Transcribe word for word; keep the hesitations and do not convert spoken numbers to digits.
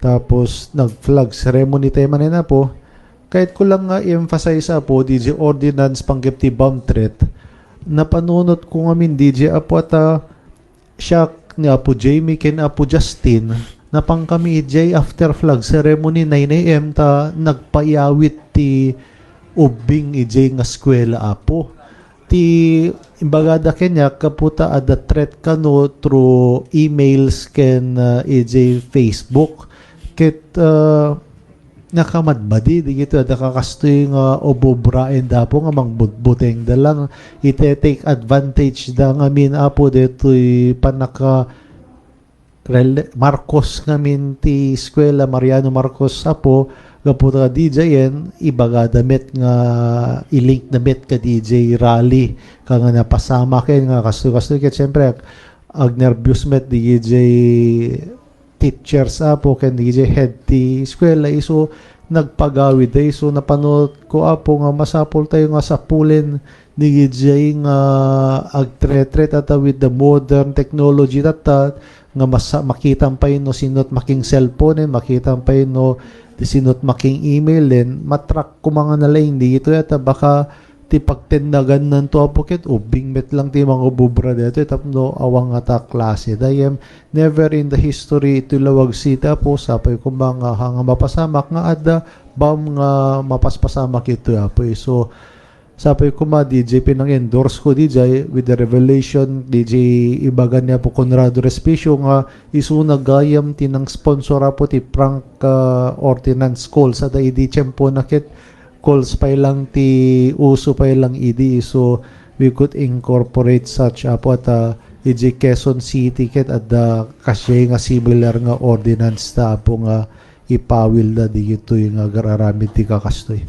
Tapos nag-flag ceremony tayo manen, Apo. Kayatko lang nga i-emphasize, Apo, D J ordinance panggep ti bomb threat. Napanunot ko ngamin, D J, Apo, ata siak ni Apo Jamie ken Apo Justin, napan kami idiay after flag ceremony, nine A M, ta nagpaiyawit ti ubbing idiay nga eskuela, Apo. Ti imbagada kaniak, gapu ta adda threat kano through emails ken, ah, idiay Facebook. Ket, ah, nakamadmadi dagitoy adda kakastoy nga ububraenda, Apo, nga mangbutbutengda lang. Iti take advantage da ngamin, Apo, daytoy pannaka rel-, Marcos ngamin ti eskuela, Mariano Marcos, Apo, gapu ta D J en, ibagada met nga i-link na met ka D J rally, ka nga napasamak ken nga kastoy-kastoy ket siyempre ag-, agnerbios met D J teachers, Apo, ken D J head ti eskuela, isu nagpagawid da, isu napanunot ko, Apo, nga masapul tayo nga sapulen ni D J nga agtretre tatta with the modern technology tatta, nga mas-, makitam pay no sinot making cellphone, eh, makitam pay no sinot making email, then matrack ko mga nalaing dito, yata baka ti pagtennagan nanto, Apo, ket ubbing met lang ti mangububra dito, tapno awan nga ta klase. Dayem, never in the history iti Laoag City, Apo, sapay koma nga ha nga mapasamak nga adda, bam nga mapaspasamak ito, Apo. So, sapay koma, D J, pinang-endorse ko, D J, with the revelation, D J, ibaga ni Apo Conrado Respicio nga isu na gayam ti nang-sponsor, Apo, ti prank, ah, ordinance calls. Ada idi tiempo na ket calls pay lang ti uso pay lang idi. So, we could incorporate such, Apo, at, ah, idiay Quezon City ket adda kasiay nga similar nga ordinance ta, Apo, nga ipawil da digitoy nga agar-aramid ti kakastoy.